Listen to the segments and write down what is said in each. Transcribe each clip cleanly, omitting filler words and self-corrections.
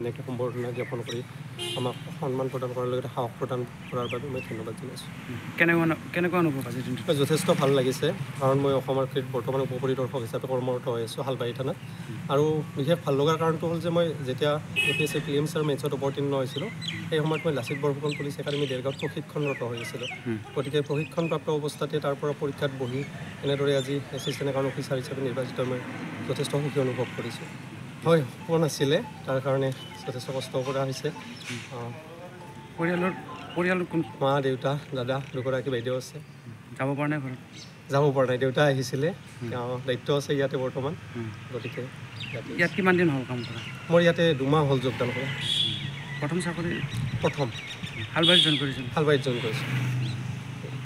এনেকৈ সম্বৰ্ধনা জ্ঞাপন কৰি আমাক সন্মান প্ৰদান কৰাৰ লগতে সাহস প্ৰদান কৰাৰ বাবে মই ধন্যবাদ জনাইছোঁ। কেনেকুৱা অনুভৱ আজিৰ দিনটোত? যথেষ্ট ভাল লাগিছে, কাৰণ মই অসম আৰক্ষীত বৰ্তমান উপ পৰিদৰ্শক হিচাপে কৰ্মৰত হৈ আছোঁ শালবাৰী থানাত। আৰু বিশেষ ভাল লগাৰ কাৰণটো হ'ল যে মই যেতিয়া A P S C prelims আৰু মেইনছত অৱতীৰ্ণ হৈছিলোঁ, সেই সময়ত মই লাচিত বৰফুকন পুলিচ একাডেমি দেৰগাঁৱত প্ৰশিক্ষণৰত হৈ আছিলোঁ। গতিকে প্ৰশিক্ষণপ্ৰাপ্ত অৱস্থাতে তাৰ পৰা পৰীক্ষাত বহি এনেদৰে আজি এছিষ্টেণ্ট একাউণ্ট অফিচাৰ হিচাপে নিৰ্বাচিত মই যথেষ্ট সুখী অনুভৱ কৰিছোঁ। হয়, সপোন আছিলে, তাৰ কাৰণে যথেষ্ট কষ্ট কৰা হৈছে। পৰিয়ালৰ কোন? মা, দেউতা, দাদা, দুগৰাকী বাইদেউ আছে। যাব পৰা নাই ঘৰত? যাব পৰা নাই, দেউতা আহিছিলে, তেওঁ দায়িত্ব আছে ইয়াতে বৰ্তমান। গতিকে ইয়াত কিমান দিন হ'ল কাম কৰা? মোৰ ইয়াতে 2 মাহ হ'ল যোগদান কৰা। প্ৰথম চাকৰি? প্ৰথম। শালবাৰীত জইন কৰিছিল? শালবাৰীত জইন কৰিছোঁ।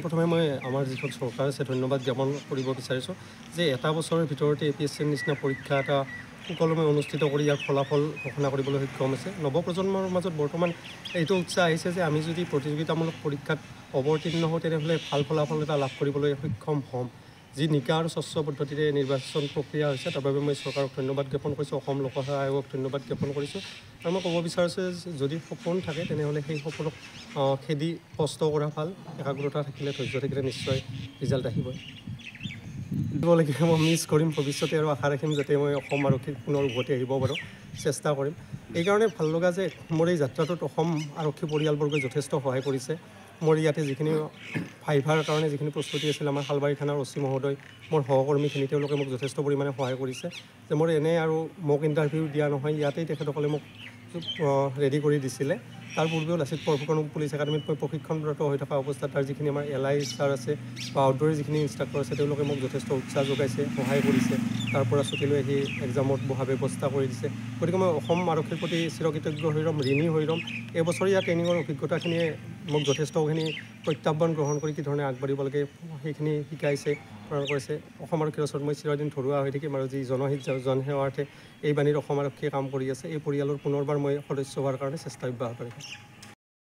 প্ৰথমে মই আমাৰ যিখন চৰকাৰ আছে ধন্যবাদ জ্ঞাপন কৰিব বিচাৰিছোঁ যে এটা বছৰৰ ভিতৰতে এ পি এছ চিৰ নিচিনা পৰীক্ষা এটা সুকলমে অনুষ্ঠিত কৰি ইয়াৰ ফলাফল ঘোষণা কৰিবলৈ সক্ষম হৈছে। নৱপ্ৰজন্মৰ মাজত বৰ্তমান এইটো উৎসাহ আহিছে যে আমি যদি প্ৰতিযোগিতামূলক পৰীক্ষাত অৱতীৰ্ণ হওঁ, তেনেহ'লে ভাল ফলাফল এটা লাভ কৰিবলৈ সক্ষম হ'ম। যি নিকা আৰু স্বচ্ছ পদ্ধতিৰে নিৰ্বাচন প্ৰক্ৰিয়া হৈছে, তাৰ বাবে মই চৰকাৰক ধন্যবাদ জ্ঞাপন কৰিছোঁ, অসম লোকসেৱা আয়োগক ধন্যবাদ জ্ঞাপন কৰিছোঁ। আৰু মই ক'ব বিচাৰিছোঁ যে যদি সপোন থাকে, তেনেহ'লে সেই সপোনক খেদি কষ্ট কৰা ভাল। একাগ্ৰতা থাকিলে, ধৈৰ্য থাকিলে নিশ্চয় ৰিজাল্ট আহিবই। দিবলগীয়া মই মিছ কৰিম ভৱিষ্যতে আৰু আশা ৰাখিম যাতে মই অসম আৰক্ষীত পুনৰ উভতি আহিব পাৰোঁ, চেষ্টা কৰিম। এইকাৰণে ভাল লগা যে মোৰ এই যাত্ৰাটোত অসম আৰক্ষী পৰিয়ালবৰ্গই যথেষ্ট সহায় কৰিছে। মোৰ ইয়াতে যিখিনি ভাইভাৰ কাৰণে যিখিনি প্ৰস্তুতি আছিল, আমাৰ শালবাৰী থানাৰ অ' চি মহোদয়, মোৰ সহকৰ্মীখিনি, তেওঁলোকে মোক যথেষ্ট পৰিমাণে সহায় কৰিছে যে মোৰ এনেই আৰু মোক ইণ্টাৰভিউ দিয়া নহয়, ইয়াতেই তেখেতসকলে মোক ৰেডি কৰি দিছিলে। তাৰ পূৰ্বেও লাচিত বৰফুকন পুলিচ একাডেমীত মই প্ৰশিক্ষণৰত হৈ থকা অৱস্থাত তাৰ যিখিনি আমাৰ এল I sir আছে বা আউটড'ৰ যিখিনি ইনষ্ট্ৰাক্টৰ আছে, তেওঁলোকে মোক যথেষ্ট উৎসাহ যোগাইছে, সহায় কৰিছে। তাৰ পৰা ছুটী লৈ আহি এক্সামত বহা ব্যৱস্থা কৰি দিছে। গতিকে মই অসম আৰক্ষীৰ প্ৰতি চিৰকৃতজ্ঞ হৈ ৰ'ম, ঋণী হৈ ৰ'ম। এইবছৰীয়া ট্ৰেইনিঙৰ অভিজ্ঞতাখিনিয়ে মোক যথেষ্টখিনি প্ৰত্যাহ্বান গ্ৰহণ কৰি কি ধৰণে আগবাঢ়িব লাগে সেইখিনি শিকাইছে, প্ৰদান কৰিছে। অসম আৰক্ষীৰ ওচৰত মই চিৰদিন ধৰুৱা হৈ থাকিম আৰু যি জনহিত জনসেৱাৰ্থে এই বাণীত অসম আৰক্ষীয়ে কাম কৰি আছে, এই পৰিয়ালৰ পুনৰবাৰ মই সদস্য হোৱাৰ কাৰণে চেষ্টা অব্যাহত ৰাখিম।